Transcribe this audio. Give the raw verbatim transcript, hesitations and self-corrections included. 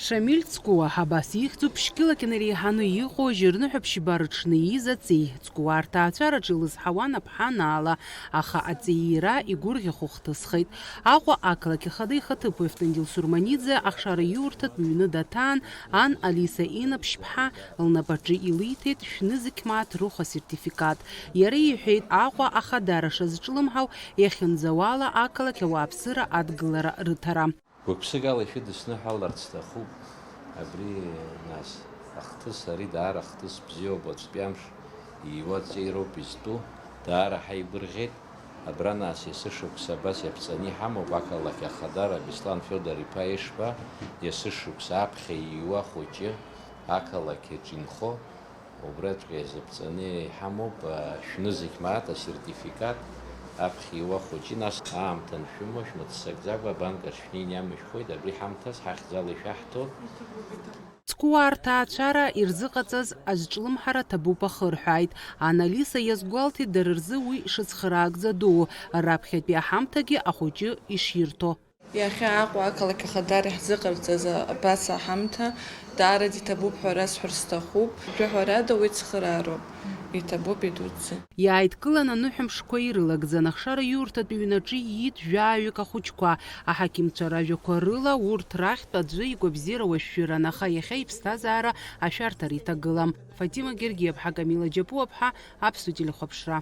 Шамиль Цкуа абас ихьӡуп, шькылак инареиҳаны иҟоу ажьырныҳәа ԥшьба рыҽны ииз аҵеи. Цкуа рҭаацәараҿы илызҳауан аԥҳа Наала, аха аҵеи иира игәырӷьахо хҭысхеит. Аҟәа ақалақь ахада ихаҭыԥуаҩ Автандил Сурманиӡе ахшара иурҭатә ҩны даҭаан, ан Алиса Инаԥшьԥҳа лнапаҿы илиҭеит шәнызқь мааҭ рыхә асертификат. Иара иҳәеит, Аҟәа ахадара шазҿлымҳау иахьынӡауала ақалақь ауааԥсыра адгылара рыҭара. Гәык-ԥсыкала ишәыдысныҳәаларц сҭахуп. Абри, нас, ахҭыс, ари даара ахҭыс бзиоуп, уаҵәтәи амш ииуа аҵеи роуп изтәу, даара ҳаигәырӷьеит. Абра, нас, есышықәса абас иаԥҵаны иҳамоуп ақалақь ахадара Беслан Федор-иԥа Ешба, есышықәса аԥхьа ииуа ахәыҷы ақалақь аҿы инхо, убраҵәҟьа иазыԥҵаны иҳамоуп, а, шәнызқь мааҭ асертификат, аԥхьа иуа хәыҷы, нас аамҭа аншәымоу шәмыццакӡакәа абанк аҿы шәнеины иамышәхуеит, абри ҳамҭас ҳахьӡала ишәаҳҭо. Цкуа рҭаацәара ирзыҟаҵаз азҿлымҳара ҭабуп ахырҳәааит. Ан Алиса иазгәалҭеит дара рзы уи шыцхыраагӡа дуу, раԥхьатәи аҳамҭагьы ахәыҷы иширҭо. Иахьа Аҟәа ақалақь ахадара иаҳзыҟарҵаз абас аҳамҭа даараӡа иҭабуп ҳәа расҳәар сҭахуп. Жәаҳәарада уи цхыраароуп. Иҭабуп идуӡӡа. Иааидкылан аныҳәамшқәа ирылагӡан ахшара иурҭатә ҩнаҿы иит жәаҩык ахәыҷқәа. Аҳақьымцәа ражәақәа рыла урҭ рахьтә аӡәы игәабзиара уашәшәыран, аха иахьа иԥсҭазаара ашәарҭара иҭагылам. Фатима Гергиаԥҳа, Камила Џьапуаԥҳа, Аԥсуа телехәаԥшра.